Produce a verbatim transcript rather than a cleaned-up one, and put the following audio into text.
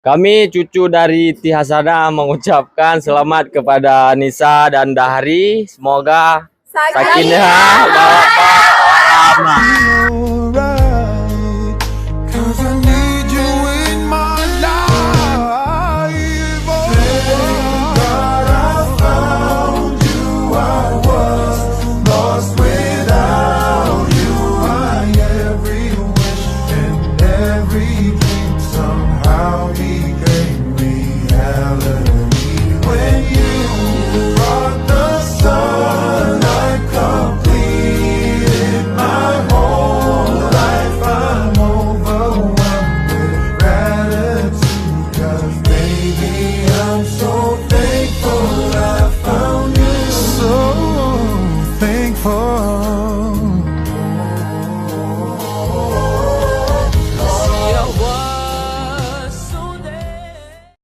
Kami cucu dari Siti Hasanah mengucapkan selamat kepada Nisa dan Dahri. Semoga sakinah, mawaddah, warahmah.